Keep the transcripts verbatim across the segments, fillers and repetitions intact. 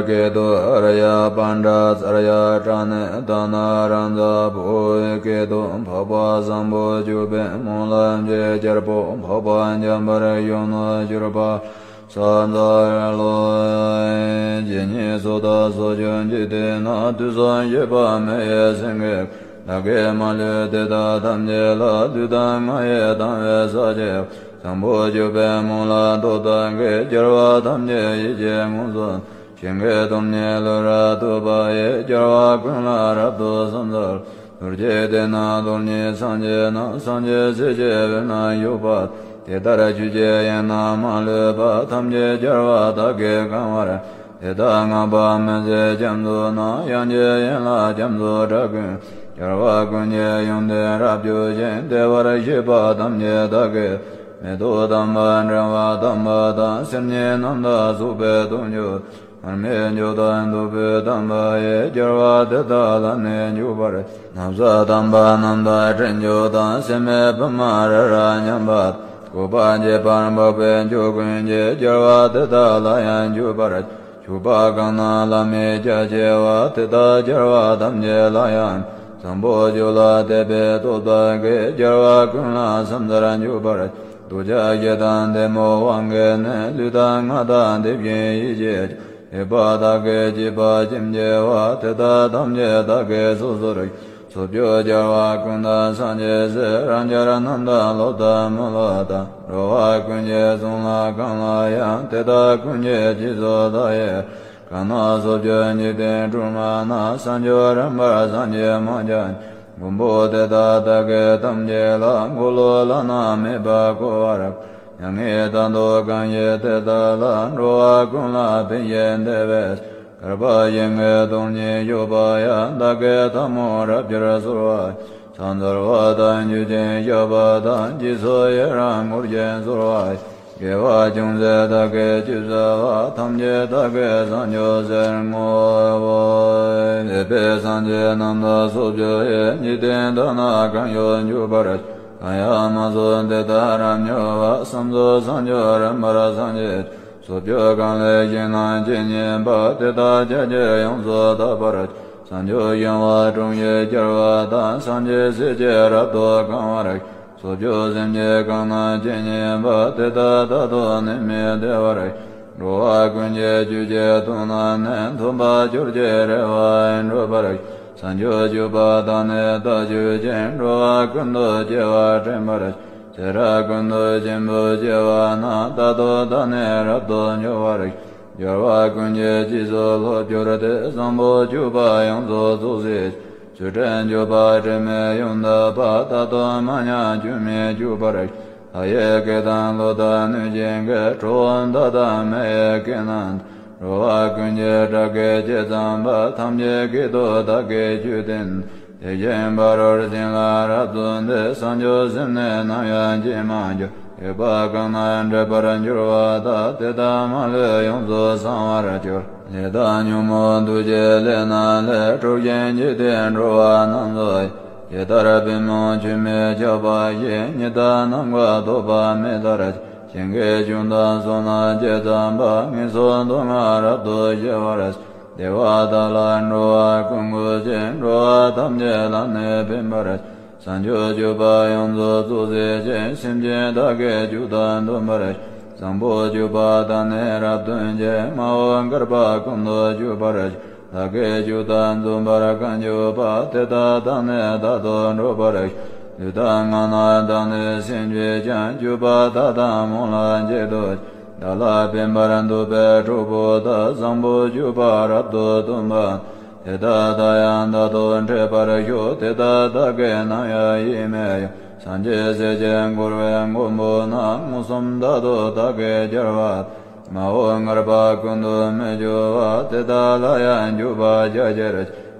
སྐད་དུ་ཨཱརྱ་པཎྜི་ཏ་ཙརྱ་པྲ་ཎི་ཏཱ་ན་རཱ་ཛ་བོ་ཝེ། སྐད་དུ་འཕགས་པ་བཟང་པོ་སྤྱོད་པའི་སྨོན་ལམ་གྱི་རྒྱལ་པོ་འཕགས་པ་འཇམ་དཔལ་གཞོན་ནུར་གྱུར་པ། ས་འཛར་ལོ། ཇི་སྙེད་སུ་དག་སོགས་ཀྱང་འཇིག་རྟེན་ན། དུས་གསུམ་གཤེགས་པ་མི་ཡི་སེང་གེ། བདག་གིས་མ་ལུས་དེ་དག་ཐམས་ཅད་ལ། ལུས་དང་ངག་ཡིད་དང་བས་བསགས་ཀྱི། བཟང་པོ་སྤྱོད་པའི་སྨོན་ལམ་སྟོབས་དག་གིས། རྒྱལ་བ་ཐམས་ཅད་ཡིད་ཀྱིས་མངོན་སུམ། ཞིང་གི་སྟོང་ཉིད་བླུ་རུ་རྟོགས་པ་ཡིས། རྒྱལ་བ་ཀུན་ལ་རབ་ཏུ་ཕྱག་འཚལ་ལོ། རྡོ་རྗེ་གདན་ནི་རྡོར་སྙིང་སངས་རྒྱས་ན། སངས་རྒྱས་སྲས་ཀྱི་དབུས་ན་བཞུགས་པ། དེ་ལྟར་ཆོས་ཀྱི་དབྱིངས་རྣམས་མ་ལུས་པ། ཐམས་ཅད་རྒྱལ་བ་དག་གིས་གང་བར། དེ་དག་བསྔགས་པ་མི་ཟད་རྒྱ་མཚོ་རྣམས། དབྱངས་ཀྱི་ཡན་ལག་རྒྱ་མཚོའི་སྒྲ་ཀུན། རྒྱལ་བ་ཀུན་གྱི་ཡོན་ཏན་རབ་རྒྱས་ཤིང་། བདེ་བར་གཤེགས་པ་ཐམས་ཅད་དག་གི། མེ་ཏོག་དམ་པ་དྲི་བ་དམ་པ་དང་། སེར་སྙིའི་རྣམ་དག་སོགས་པའི་དོན་བརྗོད། མར་མེ་མཆོག་དང་ཐུབ་པའི་དམ་པ་ཡིས། རྒྱལ་བ་དེ་དག་ལ་ནི་འཇུག་པར། ན་བཟའ་དམ་པ་རྣམས་དང་སྤྲིན་མཆོག་དང་། སྲན་མའི་བུ་མོ་རི་རབ་མཉམ་པ། བཀོད་པ་འཇིག་པར་འཕགས་པའི་མཆོག་ཀུན་གྱིས། རྒྱལ་བ་དེ་དག་ལ་ཡང་འཇུག་པར། ཕྱུག་པོ་གང་རྣམས་བླ་མའི་རྒྱ་ཆེ་བ། དེ་དག་རྒྱལ་བ་ཐམས་ཅད་ལ་ཡང་། བཟང་པོ་སྤྱོད་ལ་དད་པའི་སྟོབས་དག་གིས། རྒྱལ་བ་ཀུན་ལ་ཕྱག་འཚལ་འཇུག་པར། འདོད་ཆགས་ཞེ་སྡང་གདོན་མའི་དབང་གིས་ནི། ལུས་དང་ངག་དང་དེ་བཞིན་ཡིད་ཀྱིས་ཀྱང་། གཡོས་པ་དག་གིས་བྱས་པ་ཅིའམ་བྱས་པ། དེ་དག་ཐམས་ཅད་བདག་གིས་སོ་སོར། སོ་བཅོས་རྒྱལ་བ་ཀུན་དང་སངས་རྒྱས་སྲས། རང་རྒྱལ་རྣམས་དང་སློབ་དང་མི་སློབ་དང་། འགྲོ་བ་ཀུན་གྱི་གསུང་ལ་གང་ལ་ཡང་། དེ་དག་ཀུན་གྱི་རྗེས་སུ་བདག་ཡི། གང་རྣམས་སོ་བཅོས་འཇིག་རྟེན་སྒྲོན་མ་ན། བྱང་ཆུབ་རིམ་པར་སངས་རྒྱས་མང་ཀྱང་། མགོན་པོ་དེ་དག་བདག་གིས་ཐམས་ཅད་ལ། འཁོར་ལོ་བླ་ན་མེད་པ་བསྐོར་བར། མྱ་ངན་འདའ་སྟོན་གང་བཞེད་དེ་དག་ལ། འགྲོ་བ་ཀུན་ལ་ཕན་ཞིང་བདེ་བའི། བསྐལ་པ་ཞིང་གི་སྟོང་ཉིད་བཞུགས་པ་ཡང་། བདག་གིས་ཐལ་མོ་རབ་སྦྱར་གསོལ་བ། ཕྱག་འཚལ་བ་དང་མཆོད་ཅིང་བཤགས་པ་དང་། རྗེས་སུ་ཡི་རང་བསྐུལ་ཞིང་གསོལ་བ། དགེ་བ་ཅུང་ཟད་བདག་གིས་ཅི་བསགས་པ། ཐམས་ཅད་བདག་གིས་བྱང་ཆུབ་ཕྱིར་བསྔོའོ། འདས་པའི་སངས་རྒྱས་རྣམས་དང་སོ་བཅོས་ཡི། འཇིག་རྟེན་དག་ན་གང་བཞུགས་འཇུག་པར། གང་ཡང་མ་གསུངས་དེ་དག་རབ་མྱུར་བར། བསམ་རྫོགས་བྱང་ཆུབ་རིམ་པར་སངས་རྒྱས། སོ་བཅོས་གང་ལས་ཞིག་རྣམས་ཇི་སྙེད་པ། དེ་དག་ཕྱག་རྒྱར་ཡོངས་སུ་དག་པར། བྱང་ཆུབ་ཤིང་དབང་དྲུང་གི་རྒྱལ་བ་དང་། སངས་རྒྱས་སྲས་ཀྱིས་རབ་ཏུ་གང་བར། སོ་བཅོས་སེམས་ཅན་གང་རྣམས་ཇི་སྙེད་པ། དེ་དག་རྟག་ཏུ་ནད་མེད་བདེ་བར། འགྲོ་བ་ཀུན་གྱི་རྒྱུད་ཀྱི་དོན་རྣམས་ནི། ཐོབ་པར་གྱུར་ཅིང་རེ་བ་འགྲུབ་པར། བྱང་ཆུབ་སྤྱོད་པ་དག་ནི་བདག་རྒྱུད་ཅན། འགྲོ་བ་ཀུན་ཏུ་སྐྱེ་བ་དྲན་པར། ཚེ་རབས་ཀུན་ཏུ་འཆི་འཕོ་སྐྱེ་བ་ན། རྟག་ཏུ་བདག་ནི་རབ་ཏུ་འབྱུང་བར། རྒྱལ་བ་ཀུན་གྱི་རྗེས་སུ་སློབ་གྱུར་ཏེ། བཟང་པོ་སྤྱོད་པ་ཡོངས་སུ་རྫོགས་སྲིད། ཚུལ་ཁྲིམས་སྤྱོད་པ་དྲི་མེད་ཡོངས་དག་པ། རྟག་ཏུ་མ་ཉམས་སྐྱོན་མེད་སྤྱོད་པར། ལྷ་ཡི་སྐད་དང་ཀླུ་དང་གནོད་སྦྱིན་གྱི། གྲུལ་བུམ་དག་དང་མི་ཡི་སྐད་རྣམས་དང་། འགྲོ་བ་ཀུན་གྱི་སྒྲ་སྐད་ཇི་ཙམ་པ། ཐམས་ཅད་སྐད་དུ་བདག་གིས་ཆོས་བསྟན། དེ་བཞིན་ཕ་རོལ་ཕྱིན་ལ་རབ་ཏུ་འདུས། བྱང་ཆུབ་སེམས་ནི་ནམ་ཡང་ཇི་མ་འགྱུར། གཡོས་པ་གང་རྣམས་འགྲིབ་པར་འགྱུར་བ་དག། དེ་དག་མ་ལུས་ཡོངས་སུ་བྱང་བར་གྱུར། ལས་དང་ཉོན་མོངས་འདུ་བྱེད་ལས་རྣམས་ལས། གྲོལ་ཞིང་འཇིག་རྟེན་འགྲོ་བ་རྣམས་སུ། ཇི་ལྟར་པུས་མོ་ཆུ་མིག་ཁྱབ་པ་བཞིན། ཉི་ཟླ་ནམ་མཁའ་ཐོགས་པ་མེ་ལྟར། ཞིང་གི་ཆུ་དང་སོ་ནམ་ཇི་ཙམ་པ། ངན་སོང་སྡུག་བསྔལ་རབ་ཏུ་ཞི་བར། བདེ་བ་དག་ལ་འགྲོ་བ་ཀུན་འགོད་ཅིང་། འགྲོ་བ་ཐམས་ཅད་ལ་ནི་ཕན་པར། བྱང་ཆུབ་སྤྱོད་པ་ཡོངས་སུ་རྫོགས་བྱེད་ཅིང་། སེམས་ཅན་དག་གི་རྒྱུད་དང་ལྡན་པར། བཟང་པོ་སྤྱོད་པ་དག་ནི་རབ་སྟོན་ཅིང་། མ་འོངས་བསྐལ་པ་ཀུན་ཏུ་སྤྱོད་པར། བདག་གི་རྒྱུད་དང་འཛོམས་པར་གང་གྱུར་པ། དེ་དག་དང་ནི་རྟག་ཏུ་འགྲོགས་པར། ལུས་དང་ངག་རྣམས་དང་ནི་སེམས་ཀྱིས་ཀྱང་། སྤྱོད་པ་དག་དང་སྨོན་ལམ་གཅིག་ཏུ། བདག་ལ་ཕན་པར་འདོད་པའི་གྲོགས་པོ་དག། བཟང་པོ་སྤྱོད་པ་རབ་ཏུ་སྟོན་པ། དེ་དག་དང་ཡང་རྟག་ཏུ་འཕྲད་པར་ཤོག། དེ་དག་བདག་གིས་ནམ་ཡང་ཡིད་མི་དབྱུང་། སངས་རྒྱས་སྲས་ཀྱིས་བསྐོར་བའི་མགོན་པོ་རྣམས། མངོན་སུམ་རྟག་ཏུ་བདག་གིས་རྒྱལ་བ། མ་འོངས་བསྐལ་པ་ཀུན་ཏུ་མི་སྐྱོ་བ། དེ་དག་ལ་ཡང་འཇུག་པར་བྱ་ཕྱིར།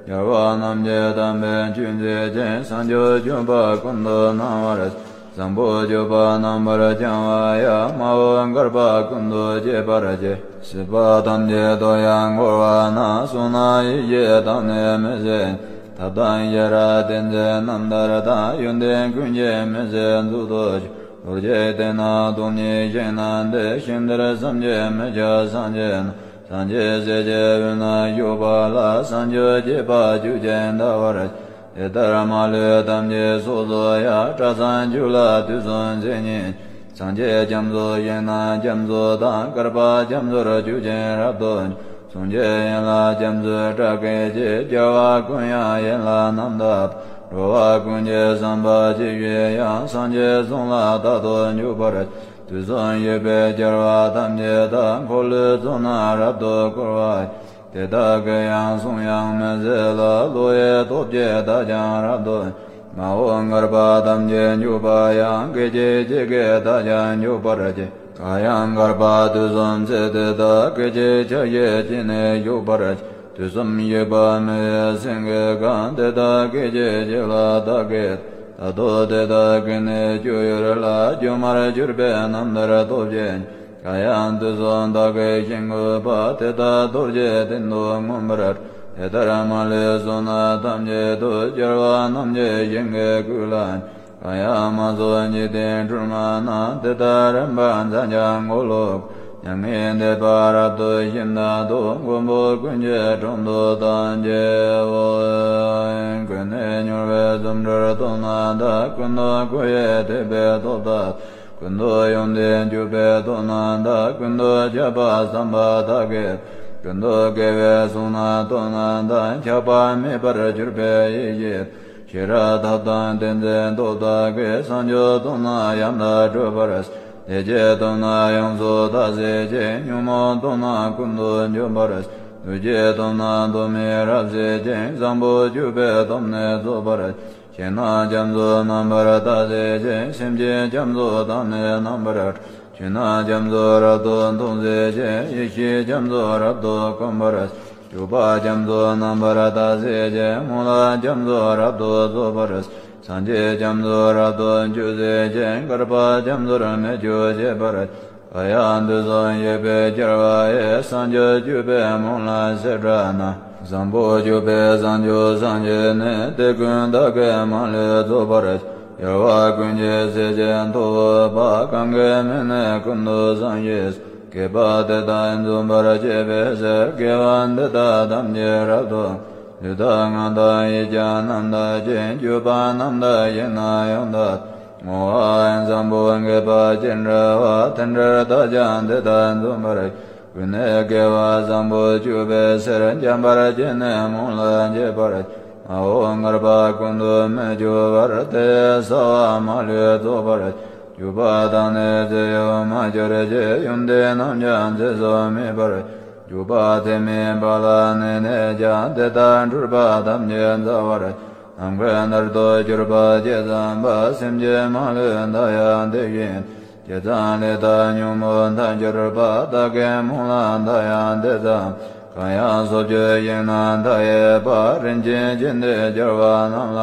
རྒྱལ་བ་རྣམས་ཀྱི་དམ་པའི་ཆོས་མཛད་ཅིང་། བྱང་ཆུབ་སྤྱོད་པ་ཀུན་ཏུ་སྣང་བར། བཟང་པོ་སྤྱོད་པ་རྣམ་པར་སྦྱང་བ་ཡང་། མ་འོངས་བསྐལ་པ་ཀུན་ཏུ་སྤྱད་པར་བགྱི། སྲིད་པ་ཐམས་ཅད་དུ་ཡང་འཁོར་བ་ན། བསོད་ནམས་ཡེ་ཤེས་དག་ནི་མི་ཟད། ཐབས་དང་ཤེས་རབ་ཏིང་འཛིན་རྣམ་ཐར་དང་། ཡོན་ཏན་ཀུན་གྱི་མི་ཟད་མཛོད་དུ་གྱུར། རྡོ་རྗེ་གདན་ནི་རྡོར་སྙིང་ཞིང་རྣམས་ཏེ། ཞིང་དེར་བསམ་གྱིས་མི་ཁྱབ་སངས་རྒྱས་རྣམས། སངས་རྒྱས་སྲས་ཀྱི་དབུས་ན་བཞུགས་པ་ལ། སངས་རྒྱས་བསྐྱེད་པ་བཅུ་གཅིག་འདའ་བར་བྱེད། དེ་ལྟར་མ་ལུས་ཐམས་ཅད་སོ་སོ་ཡང་། སྐྲ་བསང་བཅུ་ལ་དུས་གསུམ་ཚེ་ཉིད། སངས་རྒྱས་རྒྱ་མཚོ་ཞིང་རྣམས་རྒྱ་མཚོ་དང་། བསྐལ་པ་རྒྱ་མཚོར་ཆུ་སྐྱེས་རབ་ཏུ། གསུང་སྐྱེས་ཡན་ལག་རྒྱ་མཚོའི་སྒྲ་སྐད་ཀྱིས། རྒྱལ་བ་ཀུན་དབྱངས་ཡན་ལག་རྣམས་དག་པར། འགྲོ་བ་ཀུན་གྱི་བསམ་པ་ཇི་བཞིན་དབྱངས། སངས་རྒྱས་གསུང་ལ་རྟག་ཏུ་འཇུག་པར་བྱེད། དུས་གསུམ་བཞུགས་པའི་རྒྱལ་བ་ཐམས་ཅད་དག་འཁོར་ལོའི་གཙུག་ན་རབ་ཏུ་བསྐོར་བར་བྱེད། དེ་དག་གི་ཡང་གསུང་དབྱངས་མི་ཟད་ལ། བློ་ཡི་སྟོབས་ཀྱིས་བདག་ཀྱང་རབ་ཏུ། མ་འོངས་བསྐལ་པ་ཐམས་ཅད་འཇུག་པ་ཡང་། སྐད་ཅིག་གཅིག་གིས་བདག་ཀྱང་འཇུག་པར་བྱེད། གང་ཡང་བསྐལ་པ་དུས་གསུམ་ཚེ་དེ་དག་སྐད་ཅིག་ཆ་གཅིག་གཅིག་ནས་འཇུག་པར་བྱེད། དུས་གསུམ་བཞུགས་པ་མི་ཡི་སེང་གེ་གང། དེ་དག་སྐད་ཅིག་གཅིག་ལ་བདག་གིས། ད་དུང་དེ་དག་གི་ནི་སྤྱོད་ཡུལ་ལ། སྒྱུ་མར་གྱུར་པའི་རྣམ་ཐར་སྟོབས་ཅན། གང་ཡང་དུས་གསུམ་བདག་གིས་ཞིང་བཀོད་པ། དེ་དག་རྡོ་རྗེའི་གདན་དུ་མངོན་པར། དེ་ལྟར་མ་ལུས་གསུང་རྣམས་ཐམས་ཅད་དུ། རྒྱལ་བ་རྣམས་ཀྱི་ཞིང་གི་སྐུ་ལ། གང་ཡང་མ་གསུངས་འཇིག་རྟེན་སྒྲོན་མ་རྣམས། དེ་དག་རིམ་པར་མཛད་ཀྱང་འཁོར་ལོ། མྱ་ངན་འདས་པ་རབ་ཏུ་ཞི་མཐའ་སྟོབས། མགོན་པོ་ཀུན་གྱི་དྲུང་དུ་བདག་མཆིའོ། ཀུན་ནས་མྱུར་བའི་རྫུ་འཕྲུལ་སྟོབས་རྣམས་དང་། ཀུན་ཏུ་བསྐོར་ཡི་ཐེག་པའི་སྟོབས་དག་ཀུན་ཏུ་ཡོངས་བསྟན་གྱུར་པའི་སྟོབས་རྣམས་དང་། ཀུན་ཏུ་ཁྱབ་པ་བསམ་པ་དག་གིས། ཀུན་ཏུ་དགེ་བའི་གསུང་རྣམས་སྟོབས་རྣམས་དང་། ཆགས་པ་མེད་པར་གྱུར་པའི་ཡེ་ཤེས། ཤེས་རབ་ཐབས་དང་ཏིང་འཛིན་སྟོབས་དག་གིས། བྱང་ཆུབ་སྟོབས་རྣམས་ཡང་དག་སྒྲུབ་པར་བྱེད། བདེ་སྐྱིད་སྟོབས་རྣམས་ཡོངས་སུ་དག་བྱེད་ཅིང་། ཉོན་མོངས་སྟོབས་རྣམས་ཀུན་ཏུ་འཇོམས་པར་བྱེད། འདུ་བྱེད་སྟོབས་རྣམས་སྟོབས་མེད་རབ་བྱེད་ཅིང་། བཟང་པོ་སྤྱོད་པའི་སྟོབས་ནི་རྫོགས་པར་བྱེད། ཞིང་རྣམས་རྒྱ་མཚོའི་རྣམ་པར་དག་བྱེད་ཅིང་། སེམས་ཅན་རྒྱ་མཚོ་དང་ནི་རྣམ་པར་གྲོལ། ཆོས་རྣམས་རྒྱ་མཚོ་རབ་ཏུ་མཐོང་བྱེད་ཅིང་། ཡེ་ཤེས་རྒྱ་མཚོ་རབ་ཏུ་བསྐོར་བར་བྱེད། སྤྱོད་པ་རྒྱ་མཚོའི་རྣམ་པར་དག་བྱེད་ཅིང་། སྨོན་ལམ་རྒྱ་མཚོ་རབ་ཏུ་རྫོགས་པར་བྱེད། སངས་རྒྱས་རྒྱ་མཚོ་རབ་ཏུ་སྤྱོད་བྱེད་ཅིང་། བསྐལ་པ་རྒྱ་མཚོར་མི་སྐྱོ་བྱེད་པར་བྱེད། གང་ཡང་དུས་གསུམ་བཞུགས་པའི་རྒྱལ་བ་ཡི། བྱང་ཆུབ་སྤྱོད་པའི་སྨོན་ལམ་བྱེ་བྲག་རྣམས། བཟང་པོ་སྤྱོད་པའི་བྱང་ཆུབ་སངས་རྒྱས་ནི། དེ་ཀུན་བདག་གིས་མ་ལུས་རྫོགས་པར་བྱེད། རྒྱལ་བ་ཀུན་གྱི་སྲས་ཀྱི་ཐུ་བོ་པ། གང་གི་མིང་ནི་ཀུན་ཏུ་བཟང་ཞེས་བྱ། བསྐལ་པ་དེ་དག་འཇོམས་པར་བྱེད་པའི་ཕྱིར། དགེ་བ་འདི་དག་ཐམས་ཅད་རབ་ཏུ། ལུས་དང་ངག་དང་ཡིད་ཀྱང་རྣམ་དག་ཅིང་། སྤྱོད་པ་རྣམས་དག་ཞིང་རྣམས་ཡང་དག་བསྔོ་བ་བཟང་པོ་དགེ་བ་ཅི་འདྲ་བ། དེ་འདྲར་བདག་ཀྱང་དེ་དག་འཇོམས་པར་བྱེད། ཀུན་ནས་དགེ་བ་བཟང་པོ་སྤྱོད་པའི་ཕྱིར། འཇམ་དཔལ་གྱིས་ནི་སྨོན་ལམ་བགྱིད་པར་བྱེད། མ་འོངས་བསྐལ་པ་ཀུན་ཏུ་མི་སྐྱོ་བར། དེ་ཡི་བྱ་བ་མ་ལུས་རྫོགས་པར་བྱེད། སྤྱོད་པ་དག་ནི་ཚེ་ཡོད་མ་གྱུར་ཅིག་ཡོན་ཏན་རྣམས་ཀྱང་ཚེ་སྲོག་མེད་པར་བྱེད། སྤྱོད་པ་ཚད་མེད་པ་ལ་གནས་ནས་ཀྱང་། དེ་དག་འཁྲུལ་པ་ཐམས་ཅད་འདའ་བར་བྱེད། ནམ་མཁའི་མཐར་ཐུག་གྱུར་པ་ཇི་ཙམ་པ། སེམས་ཅན་མ་ལུས་མཐའ་ཡང་དེ་བཞིན་ཏེ། ཇི་ཙམ་ལས་དག་ཉོན་མོངས་མཐའ་གྱུར་པ། བདག་གི་སྨོན་ལམ་མཐའ་ཡང་དེ་ཙམ། གང་ཡང་སོ་སྐྱེ་ཞིང་རྣམས་མཐའ་ཡས་པ། རིན་ཆེན་ཆོས་འདི་རྒྱལ་བ་རྣམས་ལ།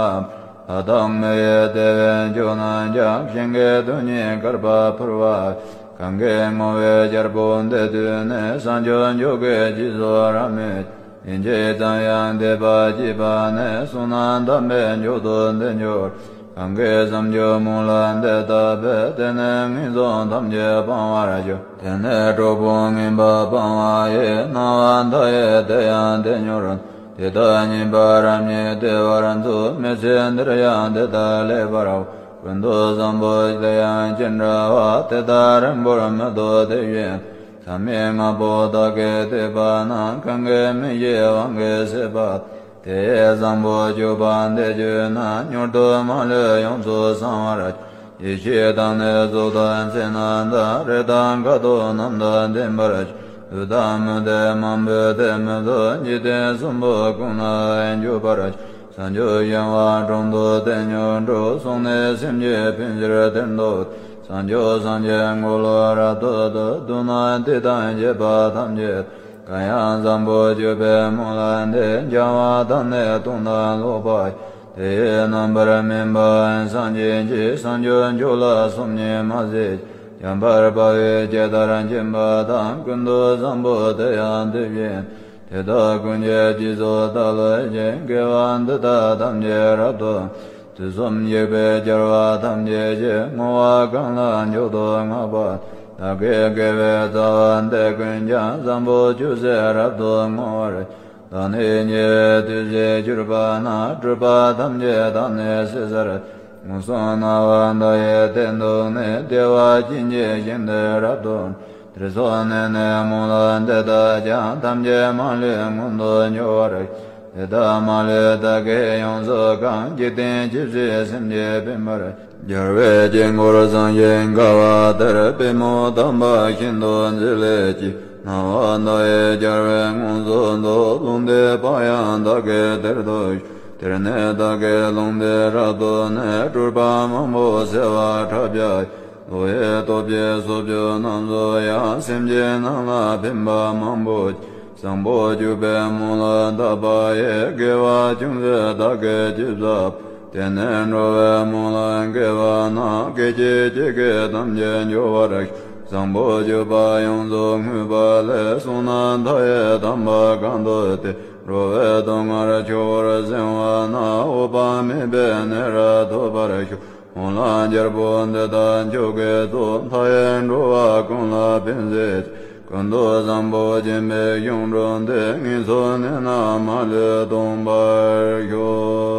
ལྷ་དང་མི་ཡི་བདེ་བའི་མཆོག་རྣམས་ཀྱང་། ཞིང་གི་རྡུལ་སྙེད་བསྐལ་པར་ཕུལ་བ། གང་གིས་བསྔོ་བའི་རྒྱལ་པོ་འདི་ཐོས་ནས། བྱང་ཆུབ་མཆོག་གི་རྗེས་སུ་རབ་མོས། ཡིན་གཅིག་ཙམ་ཡང་འདས་པ་སྐྱེས་པ་ནས། བསོད་ནམས་དམ་པའི་མཆོག་ཏུ་འདི་འགྱུར། གང་གིས་བྱང་ཆུབ་སྨོན་ལམ་འདི་བཏབ་པས། དེ་ནི་ངན་སོང་ཐམས་ཅད་སྤང་བར་འགྱུར། དེ་ནི་གྲོགས་པོ་ངན་པ་སྤང་བ་ཡི། སྣང་བ་མཐའ་ཡས་དེ་ཡང་དེ་མྱུར། དེ་དག་ཉེས་པ་རབ་ཉིད་བདེ་བར་འཚོ། མི་ཚེ་འདིར་ཡང་དེ་དག་ལེགས་པར་འོང་། ཀུན་ཏུ་བཟང་པོ་དེ་ཡང་ཅི་འདྲ་བ། དེ་དག་རིང་པོར་མི་ཐོགས་དེ་བཞིན། མཚམས་མེད་ལྔ་པོ་དག་གི་ཐེག་པ་རྣམས། གང་གིས་མི་ཤེས་དབང་གིས་ཟད་པ་དག་དེ་ཡི་བཟང་པོ་སྤྱོད་པ་འདི་བརྗོད་ན། མྱུར་དུ་མ་ལུས་ཡོངས་སུ་བྱང་བར་འགྱུར། ཡེ་ཤེས་དང་ནི་གཟུགས་དང་ཚེ་རྣམས་དང་། རེག་དང་ཁ་དོག་རྣམས་དང་ལྡན་པར་འགྱུར། ལུས་དང་མི་ལྡན་མང་པོས་དེ་མི་ཚོར། འཇིག་རྟེན་གསུམ་པོ་ཀུན་ན་ཡང་འགྱུར་བར་འགྱུར། བྱང་ཆུབ་ཤིང་དབང་དྲུང་དུ་དེ་མྱུར་འགྲོ། སོང་ནས་སེམས་ཅན་ཕན་ཕྱིར་དེར་འདུག་བྱང་ཆུབ་སངས་རྒྱས་འཁོར་ལོ་རབ་ཏུ་བསྡུ། མདོར་ན་དེ་དང་བཅས་པ་ཐམས་ཅད། གང་ཡང་བཟང་པོ་སྤྱོད་པའི་སྨོན་ལམ་འདི། སྦྱང་བ་དང་ནི་མཐོང་དང་ཀློག་པ། དེ་ཡི་རྣམ་པར་སྨིན་པ་སངས་རྒྱས་ཀྱི། བྱང་ཆུབ་མཆོག་ལ་སོམ་ཉི་མ་བྱེད། འཇམ་དཔལ་དཔའ་བོས་ཇི་ལྟར་མཁྱེན་པ་དང་། ཀུན་ཏུ་བཟང་པོ་དེ་ཡང་དེ་བཞིན། དེ་དག་ཀུན་གྱི་རྗེས་སུ་བདག་སློབ་ཅིང་། དགེ་བ་འདི་དག་ཐམས་ཅད་རབ་ཏུ། དུས་གསུམ་གཤེགས་པའི་རྒྱལ་བ་ཐམས་ཅད་ཀྱིས། བསྔོ་བ་གང་ལ་མཆོག་ཏུ་བསྔགས་པ། བདག་གི་དགེ་བའི་རྩ་བ་འདི་ཀུན་ཀྱང་བཟང་པོ་ཅུང་ཟད་རབ་ཏུ་བསྔོ་བར་ཤོག་བདག་ནི་ཉེ་བའི་དུས་སུ་གྱུར་པ་ན། སྒྲིབ་པ་ཐམས་ཅད་དག་ནི་ཟད་སར། མངོན་སུམ་སྣང་བ་མཐའ་ཡས་སྟེང་དུ་ནི། བདེ་བ་ཅན་གྱི་ཞིང་དུ་རབ་ཏུ། དེར་སོང་ནས་ནི་སྨོན་ལམ་འདི་དག་ཀྱང་། ཐམས་ཅད་མ་ལུས་མངོན་དུ་འགྱུར་བར་ཤོག་དེ་དག་མ་ལུས་བདག་གིས་ཡོངས་སུ་གང་། འཇིག་རྟེན་ཇི་སྲིད་སེམས་ཅན་ཕན་པར། རྒྱལ་བའི་དཀྱིལ་འཁོར་བཟང་ཞིང་དགའ་བ་དེར། པུས་མོ་བསྡམས་པ་བཞིན་དུ་མཛེས་ལེགས་ཀྱི། སྣང་བ་མཐའ་ཡས་རྒྱལ་བས་མངོན་སུམ་དུ། ལུང་བསྟན་པ་ཡང་བདག་གིས་དེར་ཐོབ་ཤོག་དེར་ནི་བདག་གིས་ལུང་བསྟན་རབ་ཏུ་ནི། སྤྲུལ་པ་མང་པོ་གསལ་བ་ཕྲག་བརྒྱ་ཡིས། བློ་ཡི་སྟོབས་ཀྱིས་སྲོག་གཅོད་རྣམས་སུ་ཡང་། སེམས་ཅན་རྣམས་ལ་ཕན་པ་མང་པོ་བསྐྱེད། བཟང་པོ་སྤྱོད་པའི་སྨོན་ལམ་བཏབ་པ་ཡིས། དགེ་བ་ཅུང་ཟད་བདག་གིས་ཅི་བསགས་པ། དེ་ནི་འགྲོ་བའི་སྨོན་ལམ་དགེ་བ་རྣམས། སྐད་ཅིག་གཅིག་གིས་ཐམས་ཅད་འབྱུང་བར་ཤོག་བཟང་པོ་སྤྱོད་པ་ཡོངས་སུ་བསྔོས་པ་ལས། བསོད་ནམས་མཐའ་ཡས་དམ་པ་གང་ཐོབ་སྟེ། འགྲོ་བའི་སྡུག་བསྔལ་ཆུ་བོར་སེལ་བ་ན། འོད་དཔག་མེད་པའི་གནས་རབ་ཐོབ་པར་ཤོག་སྨོན་ལམ་རྒྱལ་པོ་འདི་དག་མཆོག་གི་གཙོ། མཐའ་ཡས་འགྲོ་བ་ཀུན་ལ་ཕན་མཛད་ཅིང་། ཀུན་ཏུ་བཟང་པོ་སྦྱིན་པའི་གཞུང་གྲུབ་སྟེ། ངན་སོང་གནས་རྣམས་མ་ལུས་སྟོངས་པར་ཤོག